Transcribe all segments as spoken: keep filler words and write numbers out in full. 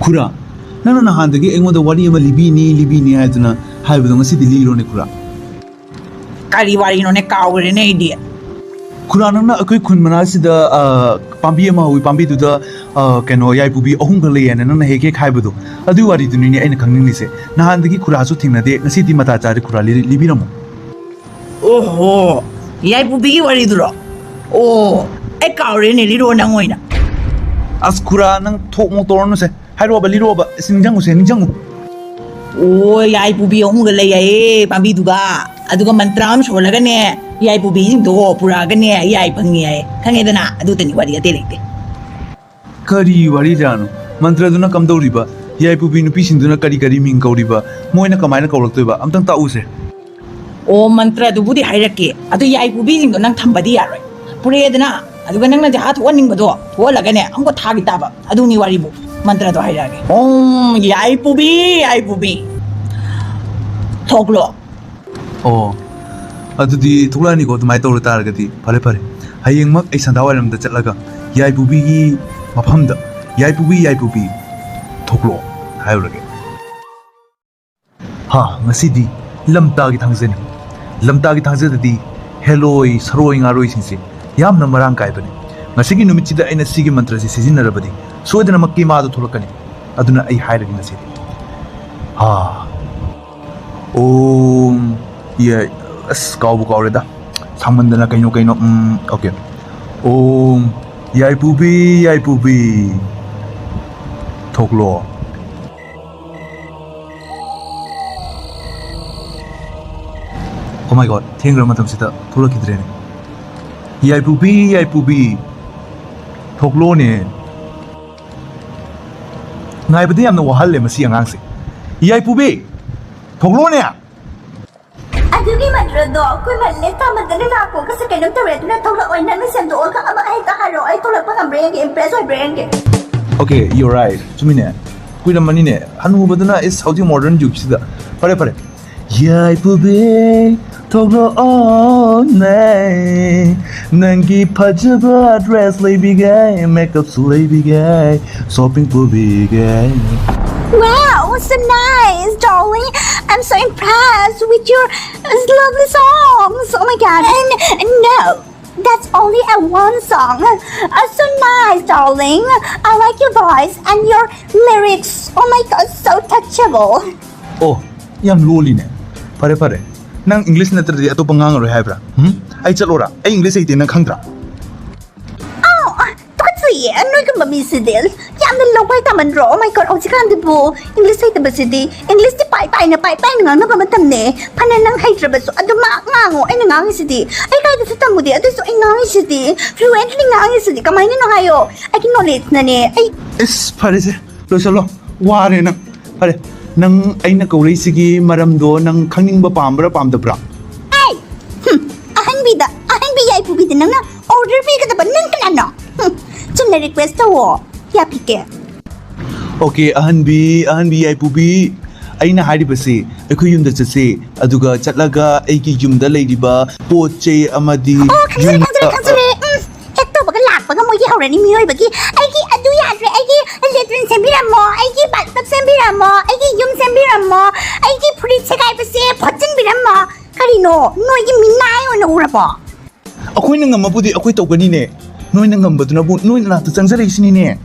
ꯈꯨꯔꯥ, ꯅꯪꯅ ꯅꯍꯥꯟꯗꯒꯤ ꯑꯩꯉꯣꯟꯗ ꯋꯥꯔꯤ ꯑꯃ ꯂꯤꯕꯤꯅꯤ, ꯂꯤꯕꯤꯅꯤ ꯍꯥꯏꯗꯨꯅ ꯍꯥꯏꯕꯗꯣ ꯉꯁꯤꯗꯤ ꯂꯤꯔꯣꯅꯦ ꯈꯨꯔꯥ꯫ ꯀꯔꯤ ꯋꯥꯔꯤꯅꯣꯅꯦ? ꯀꯥꯎꯈ꯭ꯔꯦꯅꯦ ꯑꯩꯗꯤ꯫ ꯈꯨꯔꯥ, ꯅꯪꯅ ꯑꯩꯈꯣꯏ ꯈꯨꯟ ꯃꯅꯥꯛꯁꯤꯗ, ꯑ, ꯄꯥꯝꯕꯤ ꯑꯃ ꯍꯧꯋꯤ, ꯄꯥꯝꯕꯤꯗꯨꯗ, ꯑ, ꯀꯩꯅꯣ, ꯌꯥꯏꯄꯨꯕꯤ ꯑꯍꯨꯝꯒ ꯂꯩꯌꯦꯅ ꯅꯪꯅ ꯍꯦꯛ ꯍꯦꯛ ꯍꯥꯏꯕꯗꯣ, ꯑꯗꯨꯒꯤ ꯋꯥꯔꯤꯗꯨꯅꯤꯅꯦ ꯑꯩꯅ ꯈꯪꯅꯤꯡꯉꯤꯁꯦ꯫ ꯅꯍꯥꯟꯗꯒꯤ ꯈꯨꯔꯥꯁꯨ ꯊꯦꯡꯅꯗꯦ, ꯉꯁꯤꯗꯤ ꯃꯇꯥ ꯆꯥꯔꯦ ꯈꯨꯔꯥ, ꯂꯤ-, ꯂꯤꯕꯤꯔꯝꯃꯣ꯫ ꯑꯣꯍꯣ, ꯌꯥꯏꯄꯨꯕꯤꯒꯤ ꯋꯥꯔꯤꯗꯨꯔꯣ? ꯑꯣ, ꯑꯩ ꯀꯥꯎꯔꯦꯅꯦ, ꯂꯤꯔꯛꯑꯣ ꯅꯪ ꯑꯣꯏꯅ꯫ ꯑꯁ ꯈꯨꯔꯥ, ꯅꯪ ꯊꯣꯛ ꯃꯣꯛ ꯇꯧꯔꯅꯨꯁꯦ꯫ ꯍꯥꯏꯔꯛꯑꯣꯕ, ꯂꯤꯔꯛꯑꯣꯕ꯫ ꯑꯁ, ꯅꯤꯡꯁꯤꯡꯉꯨꯁꯦ, ꯅꯤꯡꯁꯤꯡꯉꯨ꯫ ꯑꯣ, ꯌꯥꯏꯄꯨꯕꯤ ꯑꯍꯨꯝꯒ ꯂꯩ ꯍꯥꯏꯌꯦ ꯄꯥꯝꯕꯤꯗꯨꯒ꯫ ꯑꯗꯨꯒ ꯃꯟꯇ꯭ꯔ ꯑꯃ ꯁꯣꯜꯂꯒꯅꯦ, ꯌꯥꯏꯄꯨꯕꯤꯁꯤꯡꯗꯣ ꯄꯨꯔꯛꯑꯒꯅꯦ, ꯌꯥꯏ ꯐꯪꯉꯦ ꯍꯥꯏꯌꯦ꯫ ꯈꯪꯉꯦꯗꯅ? ꯑꯗꯨꯇꯅꯤ ꯋꯥꯔꯤ, ꯑꯇꯩ ꯂꯩꯇꯦ꯫ ꯀꯔꯤ ꯋꯥꯔꯤꯖꯥꯠꯅꯣ? ꯃꯟꯇ꯭ꯔꯗꯨꯅ ꯀꯝꯗꯧꯔꯤꯕ? ꯌꯥꯏꯄꯨꯕꯤ ꯅꯨꯄꯤꯁꯤꯡꯗꯨꯅ ꯀꯔꯤ ꯀꯔꯤ ꯃꯤꯡ ꯀꯧꯔꯤꯕ? ꯃꯣꯏꯅ ꯀꯃꯥꯏꯅ ꯀꯧꯔꯛꯇꯣꯏꯕ? ꯑꯝꯇꯪ ꯇꯥꯛꯎꯁꯦ꯫ ꯑꯣ, ꯃꯟꯇ꯭ꯔꯗꯨꯕꯨꯗꯤ ꯍꯥꯏꯔꯛꯀꯦ꯫ ꯑꯗꯨ ꯌꯥꯏꯄꯨꯕꯤꯁꯤꯡꯗꯣ ꯅꯪ ꯊꯝꯕꯗꯤ ꯌꯥꯔꯣꯏ꯫ ꯄꯨꯔꯛꯑꯦꯗꯅ, ꯑꯗꯨꯒ ꯅꯪꯅ ꯖꯍꯥ ꯊꯣꯛꯍꯟꯅꯤꯡꯕꯗꯣ ꯊꯣꯛꯍꯜꯂꯒꯅꯦ, ꯑꯃꯨꯛꯀ ꯊꯥꯒꯤ ꯇꯥꯕ꯫ ꯑꯗꯨꯅꯤ ꯋꯥꯔꯤꯕꯨ꯫ ꯃꯟꯇ꯭ꯔꯗꯣ ꯍꯥꯏꯔꯛꯑꯒꯦ꯫ ꯑꯣꯝ ꯌꯥꯏꯄꯨꯕꯤ, ꯌꯥꯏꯄꯨꯕꯤ꯫ ꯊꯣꯛꯂꯣ꯫ ꯑꯣ, ꯑꯗꯨꯗꯤ ꯊꯣꯛꯂꯛꯑꯅꯤꯀꯣ, ꯑꯗꯨꯃꯥꯏꯅ ꯇꯧꯔ ꯇꯥꯔꯒꯗꯤ꯫ ꯐꯔꯦ, ꯐꯔꯦ꯫ ꯍꯌꯦꯡꯃꯛ ꯑꯩ ꯁꯟꯗꯥꯋꯥꯏꯔꯝꯗ ꯆꯠꯂꯒ ꯌꯥꯏꯄꯨꯕꯤꯒꯤ ꯃꯐꯝꯗ, "ꯌꯥꯏꯄꯨꯕꯤ, ꯌꯥꯏꯄꯨꯕꯤ, ꯊꯣꯛꯂꯛꯑꯣ" ꯍꯥꯏꯔꯨꯔꯒꯦ꯫ ꯍꯥ, ꯉꯁꯤꯗꯤ ꯂꯝꯇꯥꯒꯤ ꯊꯥꯡꯖꯅꯤ꯫ ꯂꯝꯇꯥꯒꯤ ꯊꯥꯡꯖꯗꯗꯤ ꯍꯦꯂꯣꯏ, ꯁꯔꯣꯏ, ꯉꯥꯔꯣꯏꯁꯤꯡꯁꯦ ꯌꯥꯝꯅ ꯃꯔꯥꯡ ꯀꯥꯏꯕꯅꯤ꯫ ꯉꯁꯤꯒꯤ ꯅꯨꯃꯤꯠꯁꯤꯗ ꯑꯩꯅ ꯁꯤꯒꯤ ꯃꯟꯇ꯭ꯔꯁꯤ ꯁꯤꯖꯤꯟꯅꯔꯕꯗꯤ ꯁꯣꯏꯗꯅꯃꯛꯀꯤ ꯃꯥꯗꯣ ꯊꯣꯛꯂꯛꯀꯅꯤ꯫ ꯑꯗꯨꯅ ꯑꯩ ꯍꯥꯏꯔꯒꯦ ꯉꯁꯤꯗꯤ꯫ ꯍꯥ꯫ ꯑꯣꯝ ꯌꯥꯏ-, ꯑꯁ, ꯀꯥꯎꯕꯨ ꯀꯥꯎꯔꯦꯗ꯫ ꯁꯥꯡꯃꯟꯗꯅ ꯀꯩꯅꯣ ꯀꯩꯅꯣ, ꯎꯝ, okay. Om ꯌꯥꯏꯄꯨꯕꯤ, ꯌꯥꯏꯄꯨꯕꯤ, ꯊꯣꯛꯂꯣ꯫ Oh my God, ꯊꯦꯡꯈ꯭ꯔ ꯃꯇꯝꯁꯤꯗ ꯊꯣꯛꯂꯛꯈꯤꯗ꯭ꯔꯦꯅꯦ꯫ ꯌꯥꯏꯄꯨꯕꯤ, ꯌꯥꯏꯄꯨꯕꯤ, ꯊꯣꯛꯂꯣꯅꯦ꯫ ꯉꯥꯏꯕꯗ ꯌꯥꯝꯅ ꯋꯥꯍꯜꯂꯦ ꯃꯁꯤ ꯑꯉꯥꯡꯁꯦ꯫ ꯌꯥꯏꯄꯨꯕꯤ, ꯊꯣꯛꯂꯣꯅꯦ꯫ ꯑꯗꯨꯒꯤ ꯃꯟꯇ꯭ꯔꯗꯣ ꯑꯩꯈꯣꯏ ꯃꯜꯂꯦ ꯇꯥꯃꯟꯗꯅ ꯅꯥꯀꯣꯡꯒꯁꯦ ꯀꯩꯅꯣꯝ ꯇꯧꯔꯦ, ꯑꯗꯨꯅ ꯊꯣꯛꯂꯛꯑꯣꯏ, ꯅꯪꯅ ꯁꯦꯝꯗꯣꯛꯑꯒ ꯑꯃ ꯍꯦꯛꯇ ꯍꯥꯏꯔꯛꯑꯣ, ꯑꯩ ꯊꯣꯛꯂꯛꯄ ꯉꯝꯕ꯭ꯔꯥ ꯌꯦꯡꯒꯦ, ꯏꯝꯄ꯭ꯔꯦꯁ ꯑꯣꯏꯕ꯭ꯔꯥ ꯌꯦꯡꯒꯦ꯫ Okay, you're right. ꯆꯨꯝꯃꯤꯅꯦ꯫ ꯀꯨꯏꯔꯝꯃꯅꯤꯅꯦ꯫ ꯍꯅꯨꯕꯗꯨꯅ, ꯏꯁ, ꯍꯧꯖꯤꯛ ꯃꯣꯗꯔꯟ ꯖꯨꯒꯁꯤꯗ꯫ ꯐꯔꯦ, ꯐꯔꯦ꯫ ꯌꯥꯏꯄꯨꯕꯤ, ꯊꯣꯛꯂꯛꯑꯣꯅꯦ꯫ ꯅꯪꯒꯤ ꯐꯖꯕ ꯗ꯭ꯔꯦꯁ ꯂꯩꯕꯤꯒꯦ, ꯃꯦꯀꯞꯁꯨ ꯂꯩꯕꯤꯒꯦ, shopping ꯄꯨꯕꯤꯒꯦ꯫ Wow, so nice, darling. I'm so impressed with your lovely songs. Oh my god. And no, that's only a one song. Uh, so nice, darling. I like your voice and your lyrics. Oh my god, so touchable. ꯑꯣ, ꯌꯥꯝ ꯂꯣꯜꯂꯤꯅꯦ꯫ ꯐꯔꯦ ꯐꯔꯦ, ꯅꯪ English ꯅꯠꯇ꯭ꯔꯗꯤ ꯑꯇꯣꯞꯄ ꯉꯥꯡꯉꯔꯣꯏ ꯍꯥꯏꯕ꯭ꯔꯥ? ꯎꯝ? ꯑꯩ ꯆꯠꯂꯣꯔꯥ? ꯑꯩ ꯏꯪꯂꯤꯁ ꯍꯩꯇꯦ, ꯅꯪ ꯈꯪꯗ꯭ꯔꯥ? ꯑꯥꯎ, ꯑ, ꯇꯨꯀꯠꯆꯩꯌꯦ, ꯅꯣꯏꯒꯨꯝꯕ ꯃꯤꯁꯤꯗꯤ꯫ ꯌꯥꯝꯅ ꯂꯧꯕ ꯇꯥꯃꯟꯗ꯭ꯔꯣ? Oh my god, ꯍꯧꯖꯤꯛꯀꯥꯟꯗꯨꯕꯨ ꯏꯪꯂꯤꯁ ꯍꯩꯇꯕꯁꯤꯗꯤ꯫ ꯏꯪꯂꯤꯁꯇꯤ ꯄꯥꯏ ꯄꯥꯏꯅ, ꯄꯥꯏ ꯄꯥꯏꯅ ꯉꯥꯡꯅꯕ ꯃꯇꯝꯅꯦ꯫ ꯐꯅ ꯅꯪ ꯍꯩꯇ꯭ꯔꯕꯁꯨ ꯑꯗꯨꯃꯛ ꯉꯥꯡꯉꯣ꯫ ꯑꯩꯅ ꯉꯥꯡꯉꯤꯁꯤꯗꯤ, ꯑꯩ ꯀꯥꯏꯗꯁꯨ ꯇꯝꯃꯨꯗꯦ, ꯑꯗꯨꯏꯁꯨ ꯑꯩ ꯉꯥꯡꯉꯤꯁꯤꯗꯤ, fluently ꯉꯥꯡꯉꯤꯁꯤꯗꯤ꯫ ꯀꯃꯥꯏꯅꯅꯣ ꯍꯥꯏꯌꯣ? ꯑꯩꯒꯤ ꯅꯣꯂꯦꯖꯅꯅꯦ꯫ ꯑꯩ ꯏꯁ, ꯐꯔꯦꯁꯦ, ꯂꯣꯏꯁꯜꯂꯣ꯫ ꯋꯥꯔꯦ ꯅꯪ꯫ ꯐꯔꯦ, ꯅꯪ ꯑꯩꯅ ꯀꯧꯔꯛꯏꯁꯤꯒꯤ ꯃꯔꯝꯗꯣ ꯅꯪ ꯈꯪꯅꯤꯡꯕ ꯄꯥꯝꯕ꯭ꯔꯥ ꯄꯥꯝꯗꯕ꯭ꯔꯥ? ꯑꯩ, ꯍꯨꯝ, ꯑꯍꯟꯕꯤꯗ, ꯑꯍꯟꯕꯤ ꯌꯥꯏꯄꯨꯕꯤꯗ ꯅꯪꯅ order ꯄꯤꯒꯗꯕ ꯅꯪ ꯀꯅꯥꯅꯣ? ꯍꯨꯝ, ꯆꯨꯝꯅ request ꯇꯧꯋꯣ, ꯌꯥꯕꯤꯒꯦ꯫ Okay, ꯑꯍꯟꯕꯤ, ꯑꯍꯟꯕꯤ ꯌꯥꯏꯄꯨꯕꯤ, ꯑꯩꯅ ꯍꯥꯏꯔꯤꯕꯁꯤ, ꯑꯩꯈꯣꯏ ꯌꯨꯝꯗ ꯆꯠꯁꯤ, ꯑꯗꯨꯒ ꯆꯠꯂꯒ ꯑꯩꯒꯤ ꯌꯨꯝꯗ ꯂꯩꯔꯤꯕ ꯄꯣꯠ ꯆꯩ ꯑꯃꯗꯤ ꯑꯣ, ꯈꯪꯖꯔꯦ, ꯌꯨꯝꯗ ꯈꯪꯖꯔꯦ, ꯈꯪꯖꯔꯦ꯫ ꯎꯝ, ꯍꯦꯛ ꯇꯧꯕꯒ ꯂꯥꯛꯄꯒ ꯃꯣꯏꯒꯤ ꯍꯧꯔꯅꯤ ꯃꯤꯑꯣꯏꯕꯒꯤ, "ꯑꯩꯒꯤ ꯑꯗꯨ ꯌꯥꯗ꯭ꯔꯦ, ꯑꯩꯒꯤ latrine ꯁꯦꯝꯕꯤꯔꯝꯃꯣ, ꯑꯩꯒꯤ bathroom ꯁꯦꯝꯕꯤꯔꯝꯃꯣ, ꯑꯩꯒꯤ ꯌꯨꯝ ꯁꯦꯝꯕꯤꯔꯝꯃꯣ, ꯑꯩꯒꯤ ꯐꯨꯔꯤꯠ ꯁꯦꯒꯥꯏꯕꯁꯦ ꯐꯣꯠꯆꯤꯟꯕꯤꯔꯝꯃꯣ"꯫ ꯀꯔꯤꯅꯣ, ꯅꯣꯏꯒꯤ ꯃꯤꯅꯥꯏ ꯑꯣꯏꯅ ꯎꯔꯕꯣ? ꯑꯩꯈꯣꯏꯅ ꯉꯝꯃꯕꯨꯗꯤ ꯑꯩꯈꯣꯏ ꯇꯧꯒꯅꯤꯅꯦ꯫ ꯅꯣꯏꯅ ꯉꯝꯕꯗꯨꯅꯕꯨ ꯅꯣꯏ ꯅꯅꯥꯛꯇ ꯆꯪꯖꯔꯛꯏꯁꯤꯅꯤꯅꯦ꯫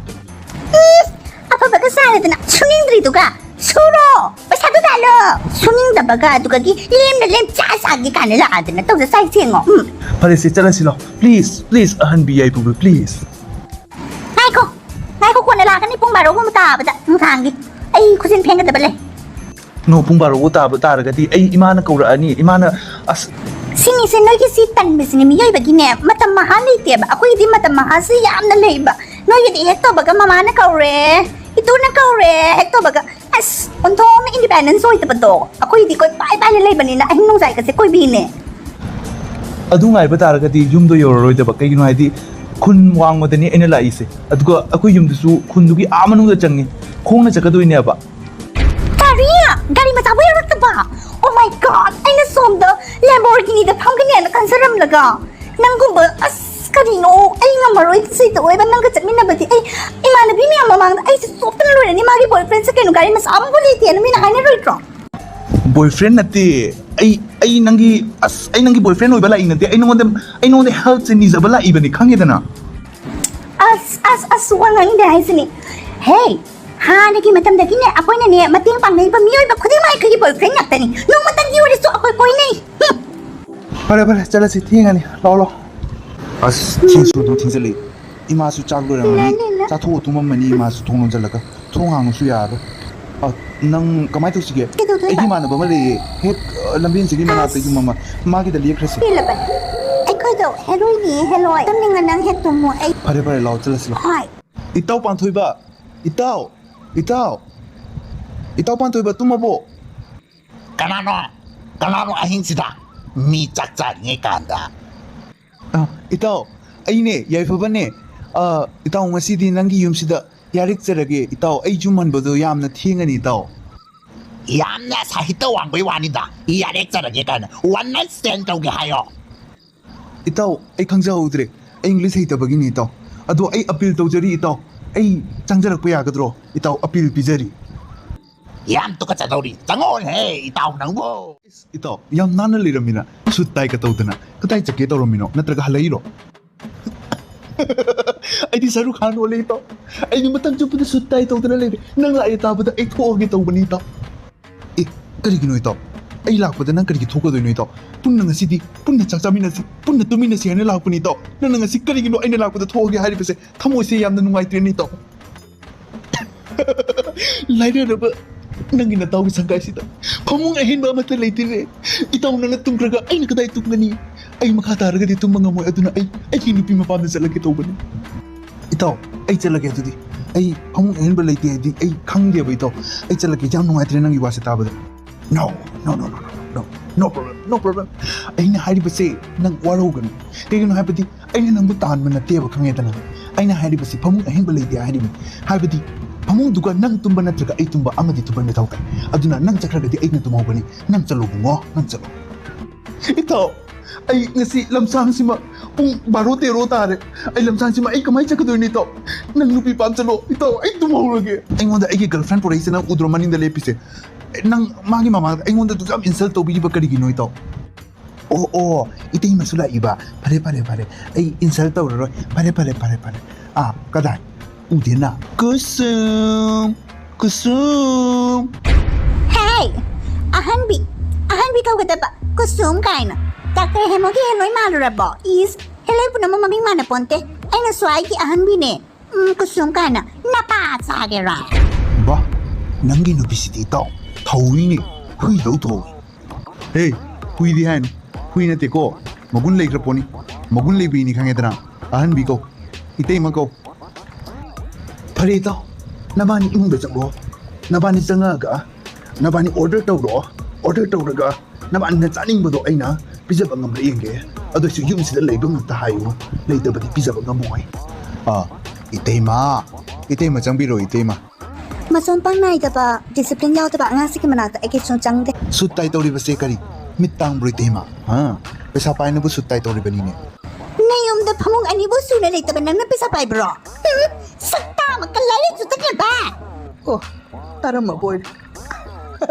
ꯎꯝ, ꯑꯐꯕꯒ ꯆꯥꯔꯗꯅ ꯁꯨꯅꯤꯡꯗ꯭ꯔꯤꯗꯨꯒ꯫ ꯁꯨꯔꯣ! ꯄꯩꯁꯥꯗꯨ ꯇꯥꯜꯂꯣ! ꯁꯨꯅꯤꯡꯗꯕꯒ ꯑꯗꯨꯒꯗꯤ ꯂꯦꯝꯅ ꯂꯦꯝ ꯆꯥ ꯆꯥꯒꯦ ꯀꯥꯏꯅ ꯂꯥꯛꯑꯗꯅ ꯇꯧꯖ ꯆꯥꯏ ꯁꯦꯡꯉꯣ꯫ ꯎꯝ꯫ ꯐꯔꯦꯁꯦ, ꯆꯠꯂꯁꯤꯂꯣ꯫ Please, please, ꯑꯍꯟꯕꯤ ꯌꯥꯏꯄꯨꯕ, please꯫ ꯉꯥꯏꯈꯣ, ꯉꯥꯏꯈꯣ, ꯀꯣꯟꯅ ꯂꯥꯛꯀꯅꯤ ꯄꯨꯡ ꯕꯥꯔꯣꯒꯨꯝꯕ ꯇꯥꯕꯗ ꯅꯨꯡꯗꯥꯡꯒꯤ꯫ ꯑꯩ ꯈꯨꯖꯤꯟ ꯐꯦꯡꯒꯗꯕ ꯂꯩ꯫ ꯅꯣ, ꯄꯨꯡ ꯕꯥꯔꯣꯕꯨ ꯇꯥꯕ ꯇꯥꯔꯒꯗꯤ ꯑꯩ ꯏꯃꯥꯅ ꯀꯧꯔꯛꯑꯅꯤ꯫ ꯏꯃꯥꯅ, ꯑꯁ꯫ ꯁꯤꯅꯤꯁꯦ, ꯅꯣꯏꯒꯤ ꯁꯤ ꯇꯟꯕꯁꯤꯅꯦ, ꯃꯤꯑꯣꯏꯕꯒꯤꯅꯦ ꯃꯇꯝ ꯃꯍꯥ ꯂꯩꯇꯦꯕ꯫ ꯑꯩꯈꯣꯏꯒꯤꯗꯤ ꯃꯇꯝ ꯃꯍꯥꯁꯤ ꯌꯥꯝꯅ ꯂꯩꯕ꯫ ꯅꯣꯏꯒꯤꯗꯤ ꯍꯦꯛ ꯇꯧꯕꯒ ꯃꯃꯥꯅ ꯀꯧꯔꯦ, ꯏꯇꯨꯅ ꯀꯧꯔꯦ, ꯍꯦꯛ ꯇꯧꯕꯒ, ꯑꯁ, ꯑꯣꯟꯊꯣꯛꯅ independence ꯑꯣꯏꯗꯕꯗꯣ꯫ ꯑꯩꯈꯣꯏꯒꯤꯗꯤ ꯀꯣꯏ ꯄꯥꯏ ꯄꯥꯏꯅ ꯂꯩꯕꯅꯤꯅ ꯑꯍꯤꯡ ꯅꯣꯡꯖꯥꯏꯒꯁꯦ ꯀꯣꯏꯕꯤꯅꯦ꯫ ꯑꯗꯨ ꯉꯥꯏꯕ ꯇꯥꯔꯒꯗꯤ ꯌꯨꯝꯗꯣ ꯌꯧꯔꯔꯣꯏꯗꯕ꯫ ꯀꯩꯒꯤꯅꯣ ꯍꯥꯏꯗꯤ ꯈꯨꯟ ꯋꯥꯡꯃꯗꯅꯤ ꯑꯩꯅ ꯂꯥꯛꯏꯁꯦ, ꯑꯗꯨꯒ ꯑꯩꯈꯣꯏ ꯌꯨꯝꯗꯨꯁꯨ ꯈꯨꯟꯗꯨꯒꯤ ꯑꯥ ꯃꯅꯨꯡꯗ ꯆꯪꯉꯤ, ꯈꯣꯡꯅ ꯆꯠꯀꯗꯣꯏꯅꯦꯕ꯫ ꯀꯔꯤ? ꯒꯥꯔꯤ ꯃꯆꯥꯕꯨ ꯌꯧꯔꯛꯇꯕ? Oh my God, ꯑꯩꯅ ꯁꯣꯝꯗ ꯂꯦꯝꯕꯣꯔꯒꯤꯅꯤꯗ ꯐꯝꯒꯅꯤ ꯍꯥꯏꯅ ꯈꯟꯖꯔꯝꯂꯒ, ꯅꯪꯒꯨꯝꯕ, ꯑꯁ, ꯀꯔꯤꯅꯣ? ꯑꯩ ꯉꯝꯃꯔꯣꯏ ꯁꯤ ꯇꯧꯋꯦꯕ, ꯅꯪꯒ ꯆꯠꯃꯤꯟꯅꯕꯗꯤ꯫ ꯑꯩ ꯏꯃꯥꯟꯅꯕꯤ ꯃꯌꯥꯝ ꯃꯃꯥꯡꯗ ꯑꯩꯁꯦ ꯆꯣꯞꯇꯅ ꯂꯣꯏꯔꯅꯤ꯫ ꯃꯥꯒꯤ boyfriendꯁꯦ ꯀꯩꯅꯣ, ꯒꯥꯔꯤ ꯃꯆꯥ ꯑꯃꯕꯨ ꯂꯩꯇꯦꯅ ꯃꯤꯅ ꯍꯥꯏꯅꯔꯣꯏꯗ꯭ꯔꯣ? Boyfriend ꯅꯠꯇꯦ꯫ ꯑꯩ ꯑꯩ ꯅꯪꯒꯤ ꯑꯁ ꯑꯩ ꯅꯪꯒꯤ boyfriend ꯑꯣꯏꯕ ꯂꯥꯛꯏ ꯅꯠꯇꯦ꯫ ꯑꯩ ꯅꯉꯣꯟꯗ ꯑꯩ ꯅꯉꯣꯟꯗ helpꯁꯦ ꯅꯤꯖꯕ ꯂꯥꯛꯏꯕꯅꯤ, ꯈꯪꯉꯦꯗꯅ꯫ ꯑꯁ, ꯑꯁ, ꯑꯁ, ꯋꯥ ꯉꯥꯡꯅꯤꯡꯗꯦ ꯍꯥꯏꯁꯤꯅꯤ꯫ ꯍꯦ, ꯍꯥꯟꯅꯒꯤ ꯃꯇꯝꯗꯒꯤꯅꯦ ꯑꯩꯈꯣꯏꯅꯅꯦ ꯃꯇꯦꯡ ꯄꯥꯡꯅꯔꯤꯕ ꯃꯤꯑꯣꯏꯕ ꯈꯨꯗꯤꯡꯃꯛ ꯑꯩꯈꯣꯏꯒꯤ boyfriend ꯉꯥꯛꯇꯅꯤ꯫ ꯅꯣꯡꯃꯇꯪꯒꯤ ꯑꯣꯏꯔꯁꯨ ꯑꯩꯈꯣꯏ ꯀꯣꯏꯅꯩ꯫ ꯍꯨꯝ꯫ ꯐꯔꯦ, ꯐꯔꯦ, ꯆꯠꯂꯁꯤ, ꯊꯦꯡꯉꯅꯤ꯫ ꯂꯥꯛꯑꯣ, ꯂꯥꯛꯑꯣ꯫ ꯑꯁ, ꯊꯦꯡꯁꯨ ꯑꯗꯨꯝ ꯊꯦꯡꯖꯜꯂꯛꯏ꯫ ꯏꯃꯥꯁꯨ ꯆꯥꯛ ꯂꯣꯏꯔꯝꯃꯅꯤ꯫ ꯂꯦ, ꯂꯦ, ꯂꯦ꯫ ꯆꯥꯊꯣꯛꯑ ꯇꯨꯝꯃꯝꯃꯅꯤ ꯏꯃꯥꯁꯨ ꯊꯣꯡ ꯂꯣꯟꯁꯤꯜꯂꯒ꯫ ꯊꯣꯡ ꯍꯥꯡꯉꯁꯨ ꯌꯥꯔꯣꯏ꯫ ꯑ, ꯅꯪ ꯀꯃꯥꯏꯅ ꯇꯧꯁꯤꯒꯦ? ꯀꯩꯗꯧꯗꯣꯏꯕ? ꯑꯩꯒꯤ ꯏꯃꯥꯟꯅꯕ ꯑꯃ ꯂꯩꯌꯦ, ꯍꯦꯛ, ꯑ, ꯂꯝꯕꯦꯟꯁꯤꯒꯤ ꯃꯅꯥꯛꯇ ꯑꯁ꯫ ꯌꯨꯝ ꯑꯃ꯫ ꯃꯥꯒꯤꯗ ꯂꯦꯛꯈ꯭ꯔꯁꯤ꯫ ꯄꯦꯜꯂꯕꯅꯤ꯫ ꯑꯩꯈꯣꯏꯗꯣ ꯍꯦꯔꯣꯏꯅꯤ, ꯍꯦꯔꯣꯏ꯫ ꯇꯨꯝꯅꯤꯡꯉ ꯅꯪ ꯍꯦꯛ ꯇꯨꯝꯃꯣ, ꯑꯩ ꯐꯔꯦ, ꯐꯔꯦ, ꯂꯥꯛꯑꯣ, ꯆꯠꯂꯁꯤ, ꯂꯥꯛꯑꯣ꯫ ꯍꯣꯏ꯫ ꯏꯇꯥꯎ ꯄꯥꯟꯊꯣꯏꯕ, ꯏꯇꯥꯎ, ꯏꯇꯥꯎ, ꯏꯇꯥꯎ ꯄꯥꯟꯊꯣꯏꯕ, ꯇꯨꯝꯃꯕꯣ? ꯀꯅꯥꯅꯣ? ꯀꯅꯥꯅꯣ ꯑꯍꯤꯡꯁꯤꯗ ꯃꯤ ꯆꯥꯛ ꯆꯥꯔꯤꯉꯩ ꯀꯥꯟꯗ? ꯑ, ꯏꯇꯥꯎ, ꯑꯩꯅꯦ, ꯌꯥꯏꯐꯕꯅꯦ꯫ ꯑ, ꯏꯇꯥꯎ, ꯉꯁꯤꯗꯤ ꯅꯪꯒꯤ ꯌꯨꯝꯁꯤꯗ ꯌꯥꯔꯦꯛꯆꯔꯒꯦ, ꯏꯇꯥꯎ꯫ ꯑꯩ ꯌꯨꯝ ꯍꯟꯕꯗꯣ ꯌꯥꯝꯅ ꯊꯦꯡꯉꯅꯤ, ꯏꯇꯥꯎ꯫ ꯌꯥꯝꯅ ꯁꯥꯍꯤꯇ ꯋꯥꯡꯕꯩ ꯋꯥꯅꯤꯗ, ꯌꯥꯔꯦꯛꯆꯔꯒꯦ ꯀꯥꯏꯅ꯫ One night stand ꯇꯧꯒꯦ ꯍꯥꯏꯌꯣ꯫ ꯏꯇꯥꯎ, ꯑꯩ ꯈꯪꯖꯍꯧꯗ꯭ꯔꯦ꯫ ꯑꯩ English ꯍꯩꯇꯕꯒꯤꯅꯤ, ꯏꯇꯥꯎ꯫ ꯑꯗꯣ ꯑꯩ appeal ꯇꯧꯖꯔꯤ, ꯏꯇꯥꯎ꯫ ꯑꯩ ꯆꯪꯖꯔꯛꯄ ꯌꯥꯒꯗ꯭ꯔꯣ? ꯏꯇꯥꯎ, appeal ꯄꯤꯖꯔꯤ꯫ ꯌꯥꯝ ꯇꯨꯀꯠꯆꯗꯧꯔꯤ꯫ ꯆꯪꯉꯛꯑꯣꯅꯦꯍꯦ, ꯏꯇꯥꯎ ꯅꯪꯕꯨ꯫ ꯏꯁ, ꯏꯇꯥꯎ, ꯌꯥꯝ ꯅꯥꯟꯅ ꯂꯩꯔꯝꯃꯤꯅ꯫ Suit tie ꯀ ꯇꯧꯗꯅ꯫ ꯀꯗꯥꯏ ꯆꯠꯀꯦ ꯇꯧꯔꯝꯃꯤꯅꯣ? ꯅꯠꯇ꯭ꯔꯒ ꯍꯜꯂꯛꯏꯔꯣ? ꯑꯩꯗꯤ ꯁꯔꯨꯛ ꯈꯥꯟ ꯑꯣꯜꯂꯦ, ꯏꯇꯥꯎ꯫ ꯑꯩꯗꯤ ꯃꯇꯝ ꯆꯨꯞꯄꯗ suit tie ꯇꯧꯗꯅ ꯂꯩꯔꯦ꯫ ꯅꯪ ꯂꯥꯛꯑꯦ ꯇꯥꯕꯗ ꯑꯩ ꯊꯣꯛꯑꯒꯦ ꯇꯧꯕꯅꯤ, ꯏꯇꯥꯎ꯫ ꯑꯦ, ꯀꯔꯤꯒꯤꯅꯣ, ꯏꯇꯥꯎ? ꯑꯩ ꯂꯥꯛꯄꯗ ꯅꯪ ꯀꯔꯤꯒꯤ ꯊꯣꯛꯀꯗꯣꯏꯅꯣ, ꯏꯇꯥꯎ? ꯄꯨꯟꯅ ꯉꯁꯤꯗꯤ ꯄꯨꯟꯅ ꯆꯥꯛ ꯆꯥꯃꯤꯟꯅꯁꯤ, ꯄꯨꯟꯅ ꯇꯨꯝꯃꯤꯟꯅꯁꯤ ꯍꯥꯏꯅ ꯂꯥꯛꯄꯅꯤ, ꯏꯇꯥꯎ꯫ ꯅꯪꯅ ꯉꯁꯤ ꯀꯔꯤꯒꯤꯅꯣ ꯑꯩꯅ ꯂꯥꯛꯄꯗ ꯊꯣꯛꯑꯒꯦ ꯍꯥꯏꯔꯤꯕꯁꯦ? ꯊꯃꯣꯏꯁꯦ ꯌꯥꯝꯅ ꯅꯨꯡꯉꯥꯏꯇ꯭ꯔꯦꯅꯦ, ꯏꯇꯥꯎ꯫ ꯂꯥꯏꯔꯔꯕ ꯅꯪꯒꯤ ꯅꯇꯥꯎꯒꯤ ꯁꯪꯒꯥꯏꯁꯤꯗ ꯐꯃꯨꯡ ꯑꯍꯦꯟꯕ ꯑꯃꯠꯇ ꯂꯩꯇ꯭ꯔꯦ꯫ ꯏꯇꯥꯎ, ꯅꯪꯅ ꯇꯨꯝꯈ꯭ꯔꯒ ꯑꯩꯅ ꯀꯗꯥꯏ ꯇꯨꯝꯒꯅꯤ? ꯑꯩ ꯃꯈꯥ ꯇꯥꯔꯒꯗꯤ ꯇꯨꯝꯕ ꯉꯝꯃꯣꯏ, ꯑꯗꯨꯅ ꯑꯩ ꯑꯩꯒꯤ ꯅꯨꯄꯤ ꯃꯄꯥꯝꯗ ꯆꯠꯂꯒꯦ ꯇꯧꯕꯅꯤ꯫ ꯏꯇꯥꯎ, ꯑꯩ ꯆꯠꯂꯒꯦ ꯑꯗꯨꯗꯤ꯫ ꯑꯩ ꯐꯃꯨꯡ ꯑꯍꯦꯟꯕ ꯂꯩꯇꯦ ꯍꯥꯏꯗꯤ ꯑꯩ ꯈꯪꯗꯦꯕ, ꯏꯇꯥꯎ꯫ ꯑꯩ ꯆꯠꯂꯒꯦ, ꯌꯥꯝ ꯅꯨꯡꯉꯥꯏꯇ꯭ꯔꯦ ꯅꯪꯒꯤ ꯋꯥꯁꯦ ꯇꯥꯕꯗ꯫ No, no, no, no, no, no, no problem, no problem. ꯑꯩꯅ ꯍꯥꯏꯔꯤꯕꯁꯦ ꯅꯪ ꯋꯥꯔꯧꯒꯅꯨ꯫ ꯀꯩꯒꯤꯅꯣ ꯍꯥꯏꯕꯗꯤ ꯑꯩꯅ ꯅꯪꯕꯨ ꯇꯥꯟꯕ ꯅꯠꯇꯦꯕ, ꯈꯪꯉꯦꯗꯅ꯫ ꯑꯩꯅ ꯍꯥꯏꯔꯤꯕꯁꯤ ꯐꯃꯨꯡ ꯑꯍꯦꯟꯕ ꯂꯩꯇꯦ ꯍꯥꯏꯔꯤꯕꯅꯤ꯫ ꯍꯥꯏꯕꯗꯤ ꯐꯃꯨꯡꯗꯨꯒ ꯅꯪ ꯇꯨꯝꯕ ꯅꯠꯇ꯭ꯔꯒ ꯑꯩ ꯇꯨꯝꯕ ꯑꯃꯗꯤ ꯇꯨꯝꯕ ꯃꯊꯧ ꯇꯥꯏ꯫ ꯑꯗꯨꯅ ꯅꯪ ꯆꯠꯈ꯭ꯔꯒꯗꯤ ꯑꯩꯅ ꯇꯨꯝꯍꯧꯒꯅꯤ꯫ ꯅꯪ ꯆꯠꯂꯣ ꯕꯨꯡꯉꯣ, ꯅꯪ ꯆꯠꯂꯣ꯫ ꯏꯇꯥꯎ, ꯑꯩ ꯉꯁꯤ ꯂꯝꯁꯥꯡꯁꯤꯃ ꯄꯨꯡ ꯕꯥꯔꯣ ꯇꯦꯔꯣ ꯇꯥꯔꯦ꯫ ꯑꯩ ꯂꯝꯁꯥꯡꯁꯤꯃ ꯑꯩ ꯀꯃꯥꯏꯅ ꯆꯠꯀꯗꯣꯏꯅꯣ ꯏꯇꯥꯎ? ꯅꯪ ꯅꯨꯄꯤ ꯄꯥꯝ ꯆꯠꯂꯣ ꯏꯇꯥꯎ, ꯑꯩ ꯇꯨꯝꯍꯧꯔꯒꯦ꯫ ꯑꯩꯉꯣꯟꯗ ꯑꯩꯒꯤ girlfriend ꯄꯨꯔꯛꯏꯁꯦ ꯅꯪ ꯎꯗ꯭ꯔꯣ ꯃꯅꯤꯡꯗ ꯂꯦꯞꯄꯤꯁꯦ? ꯅꯪ ꯃꯥꯒꯤ ꯃꯃꯥꯡꯗ ꯑꯩꯉꯣꯟꯗ ꯑꯗꯨꯛ ꯌꯥꯝ insult ꯇꯧꯕꯤꯔꯤꯕ ꯀꯔꯤꯒꯤꯅꯣ ꯏꯇꯥꯎ? ꯑꯣ ꯑꯣ, ꯏꯇꯩꯃꯁꯨ ꯂꯥꯛꯏꯕ꯫ ꯐꯔꯦ ꯐꯔꯦ ꯐꯔꯦ, ꯑꯩ insult ꯇꯧꯔꯔꯣꯏ꯫ ꯐꯔꯦ ꯐꯔꯦ ꯐꯔꯦ ꯐꯔꯦ꯫ ꯑꯥ, ꯀꯗꯥꯏ? ꯎꯗꯦꯅ꯫ ꯀꯨꯁꯨꯝ, ꯀꯨꯁꯨꯝ꯫ ꯍꯦ! ꯑꯍꯟꯕꯤ, ꯑꯍꯟꯕꯤ ꯀꯧꯒꯗꯕ ꯀꯨꯁꯨꯝ ꯀꯥꯏꯅ꯫ ꯗꯥꯛꯇꯔ ꯍꯦꯃꯣꯒꯤ ꯍꯦꯂꯣꯏ ꯃꯥꯜꯂꯨꯔꯕꯣ? ꯏꯁ, ꯍꯦꯂꯣꯏ ꯄꯨꯝꯅꯃꯛ ꯃꯃꯤꯡ ꯃꯥꯟꯅ ꯄꯣꯟꯇꯦ꯫ ꯑꯩꯅ ꯁ꯭ꯋꯥꯏꯒꯤ ꯑꯍꯟꯕꯤꯅꯦ꯫ ꯎꯝ, ꯀꯨꯁꯨꯝ ꯀꯥꯏꯅ ꯅꯄꯥ ꯆꯥꯒꯦꯔꯥ? ꯕꯥ, ꯅꯪꯒꯤ ꯅꯨꯄꯤꯁꯤꯗꯤ ꯏꯇꯥꯎ, ꯊꯧꯔꯤꯅꯦ, ꯍꯨꯏꯗꯧ ꯊꯧꯏ꯫ ꯍꯦ, ꯍꯨꯏꯗꯤ ꯍꯥꯏꯅꯨ, ꯍꯨꯏ ꯅꯠꯇꯦꯀꯣ, ꯃꯒꯨꯟ ꯂꯩꯈ꯭ꯔ ꯄꯣꯠꯅꯤ꯫ ꯃꯒꯨꯟ ꯂꯩꯕꯤꯅꯤ ꯈꯪꯉꯦꯗꯅ꯫ ꯑꯍꯟꯕꯤ ꯀꯧ, ꯏꯇꯩꯃ ꯀꯧ꯫ ꯐꯔꯦ ꯏꯇꯥꯎ, ꯅꯕꯥꯅꯤ ꯏꯃꯨꯡꯗ ꯆꯪꯉꯣ꯫ ꯅꯕꯥꯅꯤ ꯆꯪꯉꯛꯑꯒ ꯅꯕꯥꯅꯤ order ꯇꯧꯔꯣ꯫ Order ꯇꯧꯔꯒ ꯅꯕꯥꯅꯤꯅ ꯆꯥꯅꯤꯡꯕꯗꯣ ꯑꯩꯅ ꯄꯤꯖꯕ ꯉꯝꯕ꯭ꯔꯥ ꯌꯦꯡꯒꯦ꯫ ꯑꯗꯨꯏꯁꯨ ꯌꯨꯝꯁꯤꯗ ꯂꯩꯕ ꯉꯥꯛꯇ ꯍꯥꯏꯌꯨ, ꯂꯩꯇꯕꯗꯤ ꯄꯤꯖꯕ ꯉꯝꯃꯣꯏ꯫ ꯑꯥ, ꯏꯇꯩꯃ, ꯏꯇꯩꯃ ꯆꯪꯕꯤꯔꯣ ꯏꯇꯩꯃ꯫ ꯃꯆꯣꯝ ꯄꯥꯡ ꯅꯥꯏꯗꯕ, discipline ꯌꯥꯎꯗꯕ ꯑꯉꯥꯡꯁꯤꯒꯤ ꯃꯅꯥꯛꯇ ꯑꯩ ꯀꯩꯁꯨ ꯆꯪꯗꯦ꯫ Suit tie ꯇꯧꯔꯤꯕꯁꯦ ꯀꯔꯤ? ꯃꯤꯠ ꯇꯥꯡꯕ꯭ꯔꯣ ꯏꯇꯩꯃ? ꯍꯥ? ꯄꯩꯁꯥ ꯄꯥꯏꯅꯕ suit tie ꯇꯧꯔꯤꯕꯅꯤꯅꯦ꯫ ꯅꯌꯨꯝꯗ ꯐꯃꯨꯡ ꯑꯅꯤꯕꯨ ꯁꯨꯅ ꯂꯩꯇꯕ ꯅꯪꯅ ꯄꯩꯁꯥ ꯄꯥꯏꯕ꯭ꯔꯣ? ꯍꯨꯝ, ꯁꯛꯇꯥ ꯑꯃ ꯀꯜꯂ ꯂꯩꯁꯨ ꯇꯠꯅꯕ꯫ ꯑꯣ, ꯇꯥꯔꯝꯃꯕꯣꯏ꯫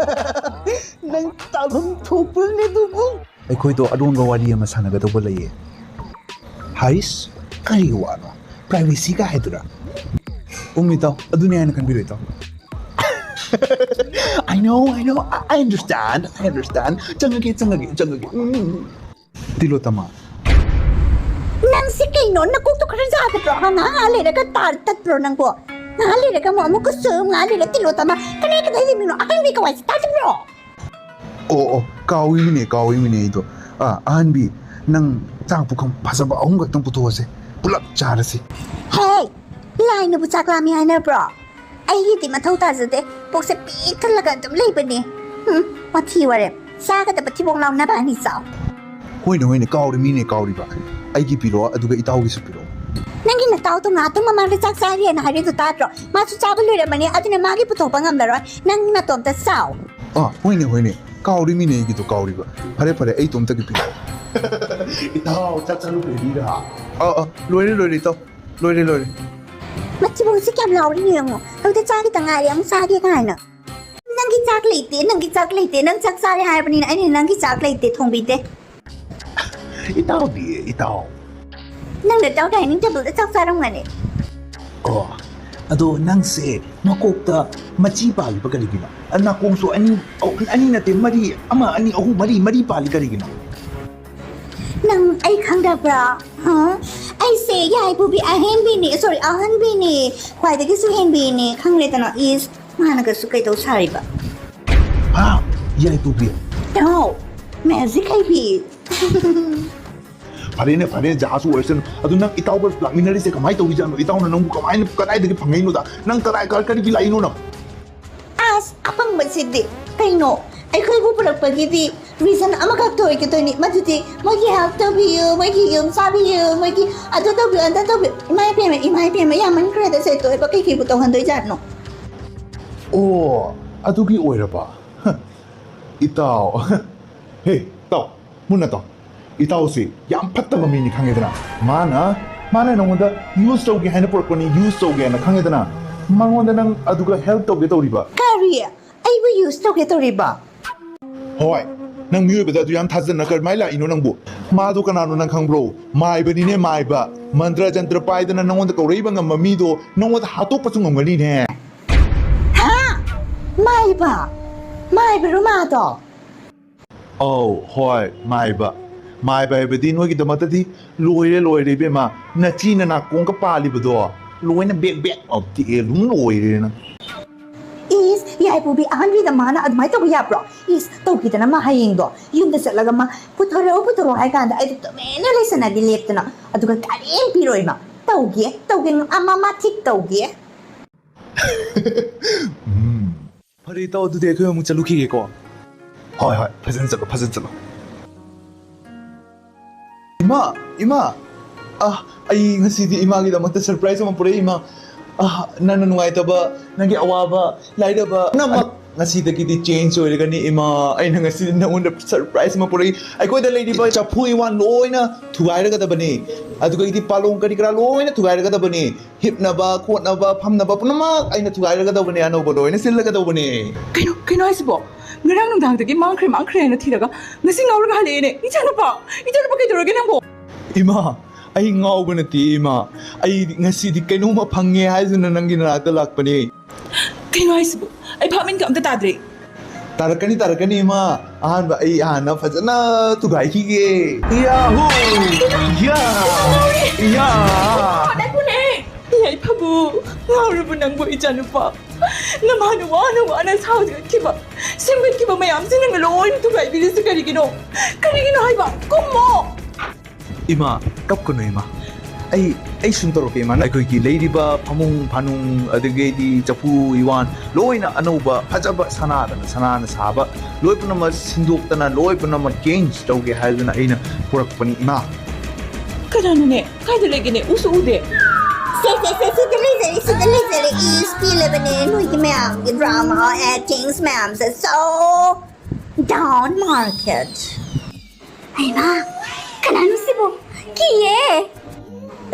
ꯅꯪ ꯇꯥꯐꯝ ꯊꯣꯛꯄꯅꯦ ꯑꯗꯨꯕꯨ꯫ ꯑꯩꯈꯣꯏꯗꯣ ꯑꯔꯣꯟꯕ ꯋꯥꯔꯤ ꯑꯃ ꯁꯥꯟꯅꯒꯗꯧꯕ ꯂꯩꯌꯦ꯫ ꯍꯥꯏꯁ, ꯀꯔꯤ ꯋꯥꯅꯣ? Privacy ꯀ ꯍꯥꯏꯗꯨꯔꯥ? ꯎꯝ, ꯏꯇꯥꯎ, ꯑꯗꯨꯅꯤ ꯍꯥꯏꯅ ꯈꯟꯕꯤꯔꯣ, ꯏꯇꯥꯎ꯫ I know, I know, I understand, I understand. ꯆꯪꯉꯒꯦ, ꯆꯪꯉꯒꯦ, ꯆꯪꯉꯒꯦ꯫ ꯎꯝ꯫ ꯇꯤꯂꯣꯇꯃꯥ꯫ ꯅꯪꯁꯦ ꯀꯩꯅꯣ? ꯅꯀꯣꯛꯇꯣ ꯈꯔ ꯌꯥꯗꯕ꯭ꯔꯣ? ꯍꯥ, ꯉꯥꯏꯍꯥꯛ ꯉꯥꯏꯍꯥꯛ ꯂꯩꯔꯒ ꯇꯥꯔ ꯇꯠꯄ꯭ꯔꯣ ꯅꯪꯕꯣ? ꯉꯥꯏꯍꯥꯛ ꯂꯩꯔꯒ ꯑꯃꯨꯛ, ꯑꯃꯨꯛ ꯀꯨꯁꯨꯝ, ꯉꯥꯏꯍꯥꯛ ꯂꯩꯔꯒ ꯇꯤꯂꯣꯇꯃꯥ꯫ ꯀꯗꯥꯏ, ꯀꯗꯥꯏ ꯂꯩꯕꯅꯣ? ꯑꯍꯟꯕꯤ ꯀꯋꯥꯏꯁꯦ ꯇꯥꯗꯕ꯭ꯔꯣ? ꯑꯣ, ꯑꯣ, ꯀꯥꯎꯏꯃꯤꯅꯦ, ꯀꯥꯎꯏꯃꯤꯅꯦ ꯑꯩꯗꯣ꯫ ꯑꯥ, ꯑꯍꯟꯕꯤ, ꯅꯪ ꯆꯥꯛ ꯄꯨꯈꯝ ꯐꯖꯕ ꯑꯍꯨꯝ ꯈꯛꯇꯪ ꯄꯨꯊꯣꯛꯑꯁꯦ, ꯄꯨꯂꯞ ꯆꯥꯔꯁꯤ꯫ ꯍꯦ! ꯂꯥꯏꯅꯕꯨ ꯆꯥꯛ ꯂꯥꯝꯃꯤ ꯍꯥꯏꯅꯕ꯭ꯔꯣ? ꯑꯩꯒꯤꯗꯤ ꯃꯊꯧ ꯇꯥꯖꯗꯦ, ꯄꯨꯛꯁꯦ ꯄꯤꯛ ꯊꯜꯂꯒ ꯑꯗꯨꯝ ꯂꯩꯕꯅꯦ꯫ ꯍꯨꯝ, ꯋꯥꯊꯤ ꯋꯥꯔꯦꯝ꯫ ꯆꯥꯒꯗꯕ ꯊꯤꯕꯣꯡ ꯂꯥꯎ ꯅꯕꯥꯅꯤ ꯆꯥꯎ꯫ ꯍꯣꯏꯅꯦ, ꯍꯣꯏꯅꯦ, ꯀꯥꯎꯔꯤꯃꯤꯅꯦ, ꯀꯥꯎꯔꯤꯕ꯫ ꯑꯩꯒꯤ ꯄꯤꯔꯛꯑꯣ, ꯑꯗꯨꯒ ꯏꯇꯥꯎꯒꯤꯁꯨ ꯄꯤꯔꯛꯑꯣ꯫ ꯅꯪꯒꯤ ꯅꯇꯥꯎꯗꯣ ꯉꯥꯏꯍꯥꯛꯇꯪ ꯃꯃꯥꯡꯗ ꯆꯥꯛ ꯆꯥꯔꯤꯅ ꯍꯥꯏꯔꯤꯗꯣ ꯇꯥꯗ꯭ꯔꯣ? ꯃꯥꯁꯨ ꯆꯥꯕ ꯂꯣꯏꯔꯝꯃꯅꯤ, ꯑꯗꯨꯅ ꯃꯥꯒꯤ ꯄꯨꯊꯣꯛꯄ ꯉꯝꯂꯔꯣꯏ꯫ ꯅꯪ ꯅꯇꯣꯝꯇ ꯆꯥꯎ꯫ ꯑꯥ, ꯍꯣꯏꯅꯦ, ꯍꯣꯏꯅꯦ, ꯀꯥꯎꯔꯤꯃꯤꯅꯦ, ꯑꯩꯒꯤꯗꯣ ꯀꯥꯎꯔꯤꯕ꯫ ꯐꯔꯦ, ꯐꯔꯦ, ꯑꯩ ꯏꯇꯣꯝꯇꯒꯤ ꯄꯤꯔꯛꯑꯣ꯫ ꯏꯇꯥꯎ, ꯆꯥꯛ ꯆꯥꯔꯨꯕꯤꯔꯤꯔꯥ? ꯑꯥ, ꯑꯥ, ꯂꯣꯏꯔꯦ, ꯂꯣꯏꯔꯦ, ꯏꯇꯥꯎ, ꯂꯣꯏꯔꯦ, ꯂꯣꯏꯔꯦ꯫ ꯃꯆꯤꯕꯧꯁꯤ ꯀꯌꯥꯝ ꯂꯥꯎꯔꯤꯅꯣ ꯌꯦꯡꯉꯣ꯫ ꯍꯧꯖꯤꯛꯇ ꯆꯥꯈꯤꯇ ꯉꯥꯏꯔꯤ, ꯑꯃꯨꯛ ꯆꯥꯒꯦ ꯀꯥꯏꯅ꯫ ꯅꯪꯒꯤ ꯆꯥꯛ ꯂꯩꯇꯦ, ꯅꯪꯒꯤ ꯆꯥꯛ ꯂꯩꯇꯦ꯫ ꯅꯪ ꯆꯥꯛ ꯆꯥꯔꯦ ꯍꯥꯏꯔꯕꯅꯤꯅ ꯑꯩꯅ ꯅꯪꯒꯤ ꯆꯥꯛ ꯂꯩꯇꯦ ꯊꯣꯡꯕꯤꯗꯦ꯫ ꯏꯇꯥꯎꯗꯤ, ꯏꯇꯥꯎ꯫ ꯅꯪꯅ ꯏꯇꯥꯎ dining tableꯗ ꯆꯥꯛ ꯆꯥꯔꯝꯒꯅꯤ꯫ ꯑꯣ, ꯑꯗꯣ ꯅꯪꯁꯦ ꯃꯀꯣꯛꯇ ꯃꯆꯤ ꯄꯥꯜꯂꯤꯕ ꯀꯔꯤꯒꯤꯅꯣ? ꯅꯥꯀꯣꯡꯁꯨ ꯑꯅꯤ, ꯑꯍꯨꯝ, ꯑꯅꯤ ꯅꯠꯇꯦ, ꯃꯔꯤ, ꯑꯃ, ꯑꯅꯤ, ꯑꯍꯨꯝ, ꯃꯔꯤ, ꯃꯔꯤ ꯄꯥꯜꯂꯤ ꯀꯔꯤꯒꯤꯅꯣ? ꯅꯪ ꯑꯩ ꯈꯪꯗꯕ꯭ꯔꯥ? ꯍꯥ? ꯑꯩꯁꯦ ꯌꯥꯏꯕꯨꯕꯤ ꯑꯍꯦꯟꯕꯤꯅꯦ, sorry, ꯑꯍꯟꯕꯤꯅꯦ꯫ ꯈ꯭ꯋꯥꯏꯗꯒꯤꯁꯨ ꯍꯦꯟꯕꯤꯅꯦ, ꯈꯪꯂꯦꯗꯅ꯫ ꯏꯁ, ꯃꯥꯅꯒꯁꯨ ꯀꯩꯗꯧ ꯁꯥꯔꯤꯕ? ꯍꯥ? ꯌꯥꯏꯕꯨꯕꯤ? ꯇꯥꯎ, magic ꯍꯩꯕꯤ꯫ ꯐꯔꯦꯅꯦ, ꯐꯔꯦ, ꯖꯍꯥꯖ ꯑꯣꯏꯔꯁꯅꯨ꯫ ꯑꯗꯨ ꯅꯪ ꯏꯇꯥꯎꯒ ꯂꯥꯛꯃꯤꯟꯅꯔꯤꯁꯦ ꯀꯃꯥꯏꯅ ꯇꯧꯔꯤꯖꯥꯠꯅꯣ? ꯏꯇꯥꯎꯅ ꯅꯪꯕꯨ ꯀꯃꯥꯏꯅ, ꯀꯗꯥꯏꯗꯒꯤ ꯐꯪꯉꯛꯏꯅꯣꯗ? ꯅꯪ ꯀꯗꯥꯏ, ꯀ-, ꯀꯔꯤꯒꯤ ꯂꯥꯛꯏꯅꯣ ꯅꯪ? ꯑꯁ, ꯑꯄꯪꯕꯁꯤꯗꯤ꯫ ꯀꯩꯅꯣ? ꯑꯩꯈꯣꯏꯕꯨ ꯄꯨꯔꯛꯄꯒꯤꯗꯤ reason ꯑꯃꯈꯛꯇ ꯑꯣꯏꯒꯗꯣꯏꯅꯤ, ꯃꯗꯨꯗꯤ ꯃꯣꯏꯒꯤ help ꯇꯧꯕꯤꯌꯨ, ꯃꯣꯏꯒꯤ ꯌꯨꯝ ꯁꯥꯕꯤꯌꯨ, ꯃꯣꯏꯒꯤ ꯑꯗꯨ ꯇꯧꯕꯤꯌꯨ, ꯑꯗꯥ ꯇꯧꯕꯤꯌꯨ꯫ ꯏꯃꯥ ꯏꯕꯦꯝꯃ, ꯏꯃꯥ ꯏꯕꯦꯝꯃ, ꯌꯥꯝꯃꯟꯈ꯭ꯔꯦꯗ, ꯁꯦ, ꯇꯣꯛꯑꯦꯕ, ꯀꯩ ꯀꯩꯕꯨ ꯇꯧꯍꯟꯗꯣꯏꯖꯥꯠꯅꯣ? ꯑꯣ, ꯑꯗꯨꯒꯤ ꯑꯣꯏꯔꯕ? ꯍ, ꯏꯇꯥꯎ꯫ ꯍꯦ, ꯇꯥꯎ, ꯃꯨꯟꯅ ꯇꯥꯎ꯫ ꯏꯇꯥꯎꯁꯤ ꯌꯥꯝ ꯐꯠꯇꯕ ꯃꯤꯅꯤ ꯈꯪꯉꯦꯗꯅ꯫ ꯃꯥꯅ, ꯃꯥꯅ ꯅꯪꯉꯣꯟꯗ use ꯇꯧꯒꯦ ꯍꯥꯏꯅ ꯄꯨꯔꯛꯄꯅꯤ, use ꯇꯧꯒꯦꯅ ꯈꯪꯉꯦꯗꯅ꯫ ꯃꯉꯣꯟꯗ ꯅꯪ ꯑꯗꯨꯒ help ꯇꯧꯒꯦ ꯇꯧꯔꯤꯕ꯫ ꯀꯔꯤ? ꯑꯩꯕꯨ use ꯇꯧꯒꯦ ꯇꯧꯔꯤꯕ? ꯍꯣꯏ, ꯅꯪ ꯃꯤꯑꯣꯏꯕꯗ ꯑꯗꯨ ꯌꯥꯝ ꯊꯥꯖꯅ ꯀꯔꯝꯍꯥꯏꯅ ꯂꯥꯛꯏꯅꯣ ꯅꯪꯕꯨ? ꯃꯥꯗꯣ ꯀꯅꯥꯅꯣ ꯅꯪ ꯈꯪꯕ꯭ꯔꯣ? ꯃꯥꯏꯕꯅꯤꯅꯦ, ꯃꯥꯏꯕ꯫ ꯃꯟꯇ꯭ꯔ ꯖꯟꯇ꯭ꯔ ꯄꯥꯏꯗꯅ ꯅꯪꯉꯣꯟꯗ ꯀꯧꯔꯛꯏꯕ ꯉꯝꯕ ꯃꯤꯗꯣ ꯅꯪꯉꯣꯟꯗ ꯍꯥꯠꯇꯣꯛꯄꯁꯨ ꯉꯝꯒꯅꯤꯅꯦ꯫ ꯍꯥ? ꯃꯥꯏꯕ? ꯃꯥꯏꯕꯔꯣ ꯃꯥꯗꯣ? ꯑꯧ, ꯍꯣꯏ, ꯃꯥꯏꯕ꯫ ꯃꯥꯏꯕ ꯍꯥꯏꯕꯗꯤ ꯅꯣꯏꯒꯤꯗꯃꯛꯇꯗꯤ ꯂꯣꯏꯔꯦ, ꯂꯣꯏꯔꯦ ꯏꯕꯦꯝꯃ꯫ ꯅꯆꯤꯅ ꯅꯥꯀꯣꯡꯒ ꯄꯥꯜꯂꯤꯕꯗꯣ ꯂꯣꯏꯅ ꯕꯦꯛ ꯕꯦꯛ ꯇꯦꯛꯑꯦ, ꯑꯗꯨꯝ ꯂꯣꯏꯔꯦ ꯅꯪ꯫ ꯏꯁ, ꯌꯥꯏꯄꯨꯕꯤ ꯑꯍꯟꯕꯤꯗ ꯃꯥꯅ ꯑꯗꯨꯃꯥꯏꯅ ꯇꯧꯕ ꯌꯥꯕ꯭ꯔꯣ? ꯏꯁ, ꯇꯧꯈꯤꯗꯅ ꯃꯥ ꯍꯌꯦꯡꯗꯣ ꯌꯨꯝꯗ ꯆꯠꯂꯒ ꯃꯥ ꯄꯨꯊꯣꯔꯛꯑꯣ, ꯄꯨꯊꯣꯔꯛꯑꯣ ꯍꯥꯏ ꯀꯥꯟꯗ ꯑꯩꯗꯣ ꯇꯨꯃꯤꯟꯅ ꯂꯩꯁꯟꯅꯒꯦ ꯂꯦꯞꯇꯅ, ꯑꯗꯨꯒ ꯀꯔꯤꯝ ꯄꯤꯔꯣꯏ ꯃꯥ꯫ ꯇꯧꯒꯦ, ꯇꯧꯒꯦ, ꯑꯃ ꯃꯥ ꯊꯤꯛ ꯇꯧꯒꯦ꯫ ꯎꯝ꯫ ꯐꯔꯦ ꯏꯇꯥꯎ, ꯑꯗꯨꯗꯤ ꯑꯩꯈꯣꯏ ꯑꯃꯨꯛ ꯆꯠꯂꯨꯈꯤꯒꯦꯀꯣ꯫ ꯍꯣꯏ, ꯍꯣꯏ, ꯐꯖꯅ ꯆꯠꯂꯣ, ꯐꯖꯅ ꯆꯠꯂꯣ꯫ ꯏꯃꯥ, ꯏꯃꯥ! ꯑ, ꯑꯩ ꯉꯁꯤꯗꯤ ꯏꯃꯥꯒꯤꯗꯃꯛꯇ ꯁꯔꯄ꯭ꯔꯥꯏꯖ ꯑꯃ ꯄꯨꯔꯛꯏ, ꯏꯃꯥ꯫ ꯑ, ꯅꯪꯅ ꯅꯨꯡꯉꯥꯏꯇꯕ, ꯅꯪꯒꯤ ꯑꯋꯥꯕ, ꯂꯥꯏꯔꯕ ꯄꯨꯝꯅꯃꯛ ꯉꯁꯤꯗꯒꯤꯗꯤ ꯆꯦꯟꯖ ꯑꯣꯏꯔꯒꯅꯤ, ꯏꯃꯥ꯫ ꯑꯩꯅ ꯉꯁꯤꯗꯤ ꯅꯪꯉꯣꯟꯗ ꯁꯔꯄ꯭ꯔꯥꯏꯖ ꯑꯃ ꯄꯨꯔꯛꯏ꯫ ꯑꯩꯈꯣꯏꯗ ꯂꯩꯔꯤꯕ ꯆꯐꯨ ꯏꯋꯥꯟ ꯂꯣꯏꯅ ꯊꯨꯒꯥꯏꯔꯒꯗꯕꯅꯤ, ꯑꯗꯨꯒ ꯑꯩꯗꯤ ꯄꯥꯂꯣꯡ ꯀꯔꯤ ꯀꯔꯥ ꯂꯣꯏꯅ ꯊꯨꯒꯥꯏꯔꯒꯗꯕꯅꯤ꯫ ꯍꯤꯞꯅꯕ, ꯈꯣꯠꯅꯕ, ꯐꯝꯅꯕ ꯄꯨꯝꯅꯃꯛ ꯑꯩꯅ ꯊꯨꯒꯥꯏꯔꯒꯗꯧꯕꯅꯦ, ꯑꯅꯧꯕ ꯂꯣꯏꯅ ꯁꯤꯜꯂꯒꯗꯧꯕꯅꯦ꯫ ꯀꯩꯅꯣ, ꯀꯩꯅꯣ ꯍꯥꯏꯁꯤꯕꯣ? ꯉꯔꯥꯡ ꯅꯨꯡꯗꯥꯡꯗꯒꯤ ꯃꯥꯡꯈ꯭ꯔꯦ, ꯃꯥꯡꯈ꯭ꯔꯦ ꯍꯥꯏꯅ ꯊꯤꯔꯒ ꯉꯁꯤ ꯉꯥꯎꯔꯒ ꯍꯜꯂꯛꯑꯦꯅꯦ꯫ ꯏꯆꯥꯅꯨꯄꯥ, ꯏꯆꯥꯅꯨꯄꯥ ꯀꯩꯗꯧꯔꯒꯦ ꯅꯪꯕꯣ? ꯏꯃꯥ, ꯑꯩ ꯉꯥꯎꯕ ꯅꯠꯇꯦ, ꯏꯃꯥ꯫ ꯑꯩ ꯉꯁꯤꯗꯤ ꯀꯩꯅꯣꯝꯃ ꯐꯪꯉꯦ ꯍꯥꯏꯗꯨꯅ ꯅꯪꯒꯤ ꯅꯅꯥꯛꯇ ꯂꯥꯛꯄꯅꯦ꯫ ꯀꯩꯅꯣ ꯍꯥꯏꯁꯤꯕꯣ? ꯑꯩ ꯚꯥꯞ ꯃꯦꯟꯒ ꯑꯝꯇ ꯇꯥꯗ꯭ꯔꯦ꯫ ꯇꯥꯔꯛꯀꯅꯤ, ꯇꯥꯔꯛꯀꯅꯤ, ꯏꯃꯥ꯫ ꯑꯍꯥꯟꯕ ꯑꯩ ꯍꯥꯟꯅ ꯐꯖꯅ ꯊꯨꯒꯥꯏꯈꯤꯒꯦ꯫ ꯌꯥꯍꯨ! ꯌꯥ! ꯌꯥ! ꯉꯥꯏꯈꯣꯅꯦ! ꯌꯥꯏꯐꯕꯨ, ꯉꯥꯎꯔꯕ ꯅꯪꯕꯨ ꯏꯆꯥꯅꯨꯄꯥ? ꯅꯃꯥꯅ ꯋꯥꯅ ꯋꯥꯅ ꯁꯥꯒꯠꯈꯤꯕ, ꯁꯦꯝꯒꯠꯈꯤꯕ ꯃꯌꯥꯝꯁꯤ ꯅꯪꯅ ꯂꯣꯏꯅ ꯊꯨꯒꯥꯏꯕꯤꯔꯤꯁꯤ ꯀꯔꯤꯒꯤꯅꯣ? ꯀꯔꯤꯒꯤꯅꯣ ꯍꯥꯏꯕ? ꯀꯨꯝꯃꯣ! ꯏꯃꯥ, ꯀꯞꯀꯅꯨ, ꯏꯃꯥ꯫ ꯑꯩ, ꯑꯩ ꯁꯨꯝ ꯇꯧꯔꯛꯀꯦ, ꯏꯃꯥ꯫ ꯑꯩꯈꯣꯏꯒꯤ ꯂꯩꯔꯤꯕ ꯐꯃꯨꯡ ꯐꯥꯅꯨꯡ, ꯑꯗꯒꯤꯗꯤ ꯆꯐꯨ ꯏꯋꯥꯟ, ꯂꯣꯏꯅ ꯑꯅꯧꯕ ꯐꯖꯕ ꯁꯅꯥꯗꯅ, ꯁꯅꯥꯅ ꯁꯥꯕ, ꯂꯣꯏ ꯄꯨꯝꯅꯃꯛ ꯁꯤꯟꯗꯣꯛꯇꯅ, ꯂꯣꯏ ꯄꯨꯝꯅꯃꯛ ꯆꯦꯟꯖ ꯇꯧꯒꯦ ꯍꯥꯏꯗꯨꯅ ꯑꯩꯅ ꯄꯨꯔꯛꯄꯅꯤ, ꯏꯃꯥ꯫ ꯀꯅꯥꯅꯣꯅꯦ? ꯀꯥꯏꯗ ꯂꯩꯒꯦꯅꯦ? ꯎꯁꯨ ꯎꯗꯦ꯫ ꯁꯦ, ꯁꯦ, ꯁꯦ, ꯁꯤꯗ ꯂꯩꯖꯔꯦ, ꯁꯤꯗ ꯂꯩꯖꯔꯦ꯫ ꯏꯁ, ꯄꯦꯜꯂꯕꯅꯦ ꯅꯣꯏꯒꯤ ꯃꯌꯥꯝꯒꯤ drama actings ꯃꯌꯥꯝꯁꯦ꯫ So down market. ꯍꯩꯃꯥ, ꯀꯅꯥꯅꯣ ꯁꯤꯕꯨ? ꯀꯤꯌꯦ꯫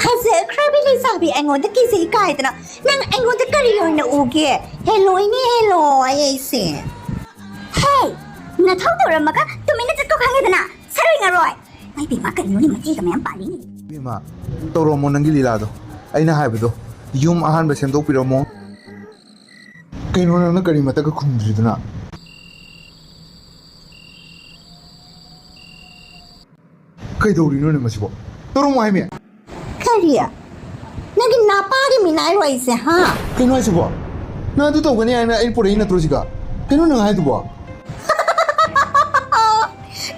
ꯐꯖꯈ꯭ꯔꯕꯤ ꯂꯩꯁꯥꯕꯤ ꯑꯩꯉꯣꯟꯗ ꯀꯤꯖꯩ ꯀꯥꯏꯗꯅ꯫ ꯅꯪ ꯑꯩꯉꯣꯟꯗ ꯀꯔꯤ ꯑꯣꯏꯅ ꯎꯒꯦ? ꯍꯦꯂꯣꯏꯅꯦ, ꯍꯦꯂꯣꯏ ꯑꯩꯁꯦ꯫ ꯍꯦ, ꯅꯊꯧ ꯇꯧꯔꯝꯃꯒ ꯇꯨꯃꯤꯟꯅ ꯆꯠꯈꯣ ꯈꯪꯉꯦꯗꯅ꯫ ꯁꯔꯣꯏ ꯉꯥꯔꯣꯏ꯫ ꯃꯥꯏ ꯄꯦꯝꯃ, ꯀꯔꯤꯅꯣꯅꯦ, ꯃꯆꯦꯒ ꯃꯌꯥꯝ ꯄꯥꯜꯂꯤꯅꯦ꯫ ꯏꯕꯦꯝꯃ, ꯇꯧꯔꯝꯃꯣ ꯅꯪꯒꯤ ꯂꯤꯂꯥꯗꯣ꯫ ꯑꯩꯅ ꯍꯥꯏꯕꯗꯣ, ꯌꯨꯝ ꯑꯍꯥꯟꯕ ꯁꯦꯝꯗꯣꯛꯄꯤꯔꯝꯃꯣ꯫ ꯀꯩꯅꯣ ꯅꯪꯅ ꯀꯔꯤ ꯃꯇꯛꯀ ꯈꯨꯝꯗ꯭ꯔꯤꯗꯨꯅ? ꯀꯩꯗꯧꯔꯤꯅꯣꯅꯦ ꯃꯁꯤꯕꯣ? ꯇꯧꯔꯝꯃꯣ ꯍꯥꯏꯃꯤ꯫ ꯀꯔꯤ? ꯅꯪꯒꯤ ꯅꯄꯥꯒꯤ ꯃꯤꯅꯥꯏꯔꯣ ꯑꯩꯁꯦ, ꯍꯥ? ꯀꯩꯅꯣ ꯍꯥꯏꯁꯤꯕꯣ? ꯅꯪ ꯑꯗꯨ ꯇꯧꯒꯅꯤ ꯍꯥꯏꯅ ꯑꯩ ꯄꯨꯔꯛꯏ ꯅꯠꯇ꯭ꯔꯣ ꯁꯤꯒ? ꯀꯩꯅꯣ ꯅꯪ ꯍꯥꯏꯗꯨꯕꯣ?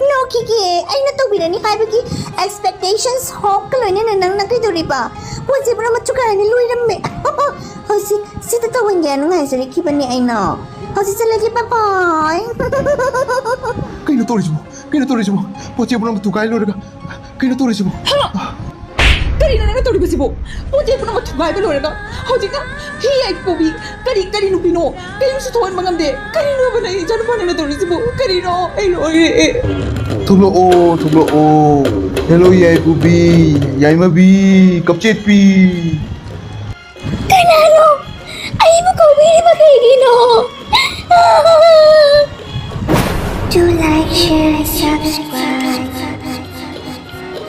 ꯅꯣꯛꯈꯤꯒꯦ, ꯑꯩꯅ ꯇꯧꯕꯤꯔꯅꯤ ꯍꯥꯏꯕꯒꯤ expectations, hope ꯀ ꯂꯣꯏꯅꯅ ꯅꯪꯅ ꯀꯩꯗꯧꯔꯤꯕ? ꯄꯣꯠꯁꯦ ꯄꯨꯝꯅꯃꯛ ꯊꯨꯒꯥꯏꯔꯅꯤ, ꯂꯣꯏꯔꯝꯃꯦ꯫ ꯍꯧꯖꯤꯛ ꯁꯤꯗ ꯇꯧꯍꯟꯒꯦ ꯍꯥꯏꯅ ꯉꯥꯏꯖꯔꯛꯈꯤꯕꯅꯦ ꯑꯩꯅ꯫ ꯍꯧꯖꯤꯛ ꯆꯠꯂꯒꯦ, bye bye꯫ ꯀꯩꯅꯣ ꯇꯧꯔꯤꯁꯤꯕꯣ? ꯀꯩꯅꯣ ꯇꯧꯔꯤꯁꯤꯕꯣ? ꯄꯣꯠ ꯆꯩ ꯄꯨꯝꯅꯃꯛ ꯊꯨꯒꯥꯏ ꯂꯣꯏꯔꯒ ꯀꯩꯅꯣ ꯇꯧꯔꯤꯁꯤꯕꯣ? ꯍꯩꯃꯥ! ꯀꯔꯤꯅꯣ ꯅꯪꯅ ꯇꯧꯔꯤꯕꯁꯤꯕꯨ? ꯄꯣꯠ ꯆꯩ ꯄꯨꯝꯅꯃꯛ ꯊꯨꯒꯥꯏꯕ ꯂꯣꯏꯔꯒ ꯍꯧꯖꯤꯛꯅ ꯍꯤ ꯌꯥꯏ ꯄꯨꯕꯤ, ꯀꯔꯤ, ꯀꯔꯤ ꯅꯨꯄꯤꯅꯣ? ꯀꯔꯤꯝꯁꯨ ꯊꯣꯛꯍꯟꯕ ꯉꯝꯗꯦ꯫ ꯀꯔꯤꯅꯣꯕ ꯅꯪ ꯏꯆꯥꯅꯨꯄꯥ ꯅꯪꯅ ꯇꯧꯔꯤꯁꯤꯕꯨ? ꯀꯔꯤꯅꯣ? ꯑꯩ ꯂꯣꯏꯔꯦ꯫ ꯊꯣꯛꯂꯛꯑꯣ, ꯊꯣꯛꯂꯛꯑꯣ꯫ ꯍꯦꯂꯣ ꯌꯥꯏ ꯄꯨꯕꯤ, ꯌꯥꯏꯃꯕꯤ, ꯀꯞꯆꯦꯠꯄꯤ꯫ ꯀꯅꯥꯅꯣ? ꯑꯩꯕꯨ ꯀꯧꯕꯤꯔꯤꯕ ꯀꯩꯒꯤꯅꯣ? Do like, share, subscribe.